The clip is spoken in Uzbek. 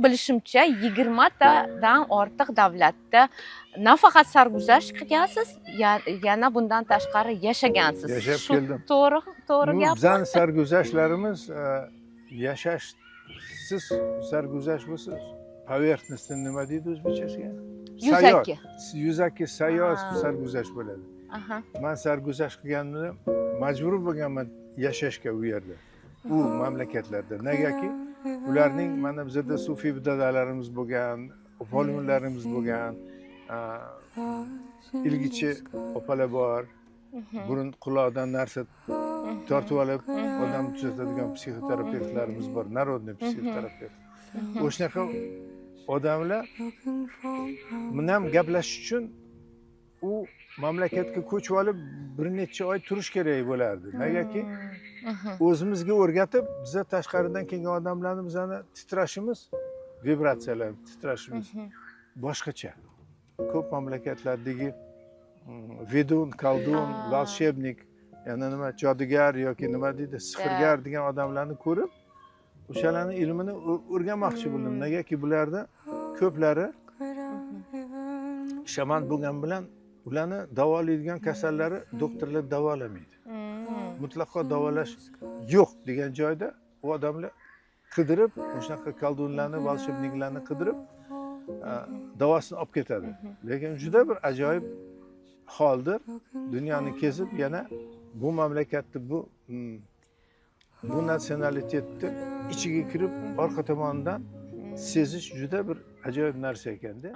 Bilishimcha, 20 tadan ortiq davlatda nafaqat sarguzasht qilgansiz, yana bundan tashqari yashagansiz. Yashab Shu keldim. to'g'ri Bu gapmi? Bizani sarguzashtlarimiz yashashsiz sarguzasht bo'lsa, поверхностный, nima deydi o'zbekchasiga? Yuzaki. Yuzaki sayoz sarguzasht bo'ladi. Man sarguzasht qilganimda majbur bo'lganman yashashga u yerda, u mamlakatlarda. Negaki ularning, mana bizada sufiy dadalarimiz bo'lgan, folbinlarimiz bo'lgan, ilgichi opalar bor, burun quloqdan narsa tortib olib odam tuzatadigan psixoterapevtlarimiz bor, народный psixoterapevt. O'shanaqa odamlar bilan gaplashish uchun u mamlakatga ko'chib olib bir necha oy turish kerak bo'lardi. Negaki o'zimizga o'rgatib, biza tashqaridan kelgan odamlarni, bizani titrashimiz, vibratsiyalar, titrashimiz boshqacha. Ko'p mamlakatlardagi ведун, колдун, волшебник, yana nima, jodugar yoki nima deydi, sehrgar degan odamlarni ko'rib, o'shalarni ilmini o'rganmoqchi bo'ldim. Negaki bularda ko'plari shaman bo'lgani bilan ularni davolaydigan kasallari doktorlar davolamaydi. Mutlaqo davolash yo'q degan joyda u odamlar qidirib, o'shanaqa колдун larni, волшебник larni qidirib, davosini olib ketadi. Lekin juda bir ajoyib holdir, dunyoni kezib, yana bu mamlakatni, bu natsionalitetni ichiga kirib, orqa tomonidan sezish juda bir ajoyib narsa ekanda.